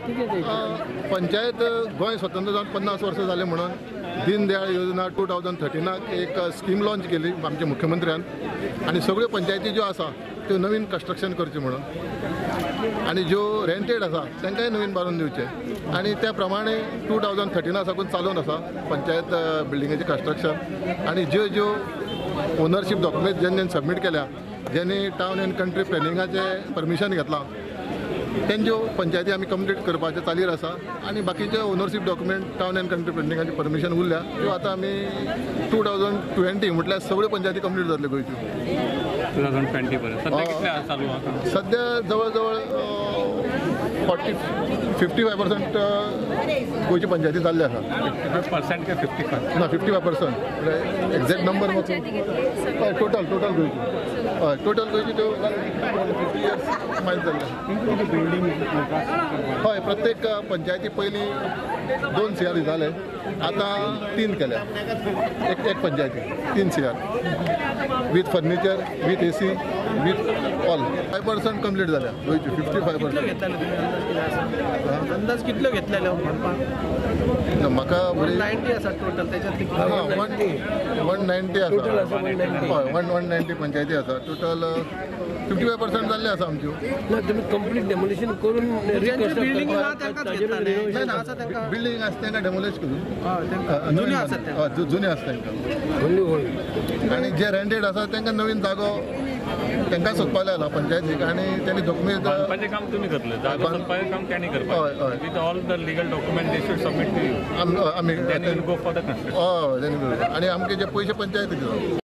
पंचायत गोंय स्वतंत्र जावन 50 वर्सां जाले म्हणून दीनदयाळ योजना 2013 एक स्कीम लॉन्च केली आमच्या मुख्यमंत्र्यान आनी सगळ्यो पंचायती ज्यो आसा त्यो नवीन कन्स्ट्रक्शन करचें म्हणून आनी ज्यो रेंटेड आसा तांकांय नवीन बांदून दिवचें आनी त्या प्रमाणे 2013 साकून चालून आसा पंचायत बिल्डिंगेचें कन्स्ट्रक्शन आनी ज्यो ज्यो ओनरशीप डॉक्युमेंट जेन्ना सबमीट केल्या ज्यांनी टावन अँड कंट्री प्लॅनिंगाचें परमिशन घेतलां तेंच्यो पंचायती आमी कंप्लीट करपाचे चालीर आसा आनी बाकीचे ownership document town and country प्लॅनिंगाचे permission उरल्या त्यो आतां आमी 2020 म्हटल्यार सगळ्यो पंचायती कंप्लीट जातल्यो गोंयच्यो. 2020 पर्यंत सध्या कितले चालू आसा? सध्या जवळ जवळ 40-55% गोंयची पंचायती जाल्ली आसा. 55% काय 55? ना 55% एक्झॅक्ट नंबर हय टोटल टोटल गोंयची हय टोटल गोंयची त्यो 50 इयर्स मायज जाल्ले. हय प्रत्येक पंचायती पयलीं 2 CR दिताले आतां 3 केल्या. एक एक पंचायती 3 CR with furniture with AC with all. 5% complete जाल्या गोंयची. 55%. अंदाज कितलो घेतलेलो ना म्हाका 190 आसा टोटल त्याच्यातली 190 आसा. हय 190 पंचायती आसा टोटल 55% जाल्ले आसा आमच्यो. ना तुमी कंप्लीट डेमोलिशन करून बिल्डिंग बिल्डिंग आसा तांकां डेमोलिश करून जुने आसा जुने आसा तांकां आनी जे रेंटेड आसा तांकां नवीन जागो तांकां सोदपाक लागला पंचायतीक आनी तेणी डॉक्युमेंट बांदपाचें काम तुमी करतले, जागो सोदपाचें काम तांणी करपाचें. हय with all the legal document they should submit to you. आमी then you will go for the construction. हय आनी आमचे जे पयशे पंचायतीक.